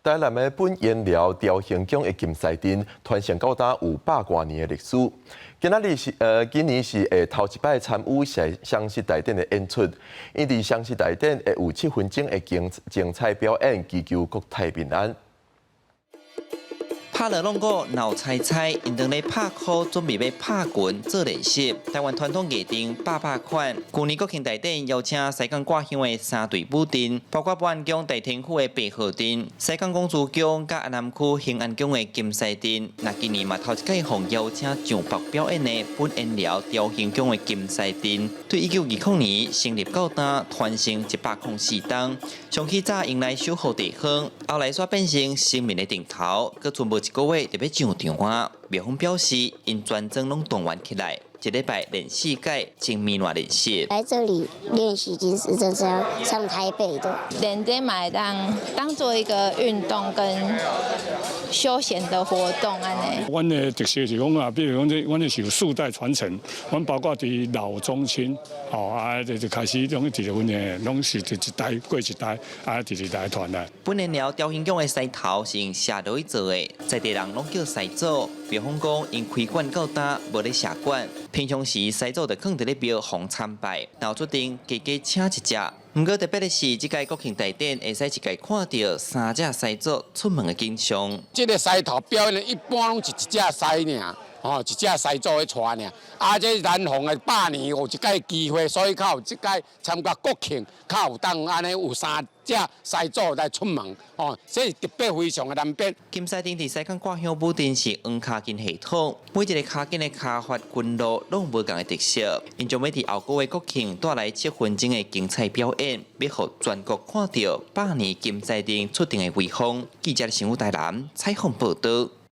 台南的本煙寮雕形宮的金獅陣傳承到今有百外年的歷史。今仔日是呃，今年是會頭一擺參與雙十大典的演出。𪜶佇雙十大典會有7分鐘的精精彩表演，祈求國泰民安。拍鑼挵鼓鬧猜猜，𪜶當咧拍鼓準備欲拍拳做練習。台灣傳統藝陣百百款，舊年國慶大典邀請西港掛香的三隊舞陣，包括保安宮大天府的白鶴陣、西港廣慈宮佮安南區興安宮的金獅陣。那今年嘛頭一擺予邀請上北表演的本煙寮雕形宮的金獅陣，對1920年成立到今，傳承104冬，上起早用來守護地方，後來煞變成神明的陣頭，閣賰無一個月就欲上場啊！廟方表示，𪜶全莊攏動員起來，一禮拜練四擺，精密來練習。來這裡練習金獅陣是要上台北的。練這嘛會當當做一個運動跟休閒的活動按呢。阮的特色是講啊，比如講這，阮的是有世代傳承，阮包括佇老中青，吼啊，就開始攏直直阮的，攏是一代過一代，啊，直直來傳來。本煙寮雕形宮的獅頭是用錫落去做的，在地人攏叫獅祖。廟方講，𪜶開館到今無咧社館，平常時獅祖就囥佇咧廟予參拜，若有出陣加加請一隻。毋過特別的是，這屆國慶大典會使一屆看著三隻獅祖出門的景象。這個獅頭表演一般攏是一隻獅爾，吼，一隻獅祖咧帶爾。啊，這難逢的百年有一擺機會，所以較有這擺參加國慶，較有當按呢有三隻獅祖來出門，吼，這是特別非常的難得。金獅陣佇西港掛香舞陣是黃跤筋系統，每一個跤筋的跤法筋路攏無仝的特色。𪜶將欲佇後個月國慶帶來7分鐘的精彩表演，欲予全國看著百年金獅陣出陣的威風。記者新聞台南採訪報導。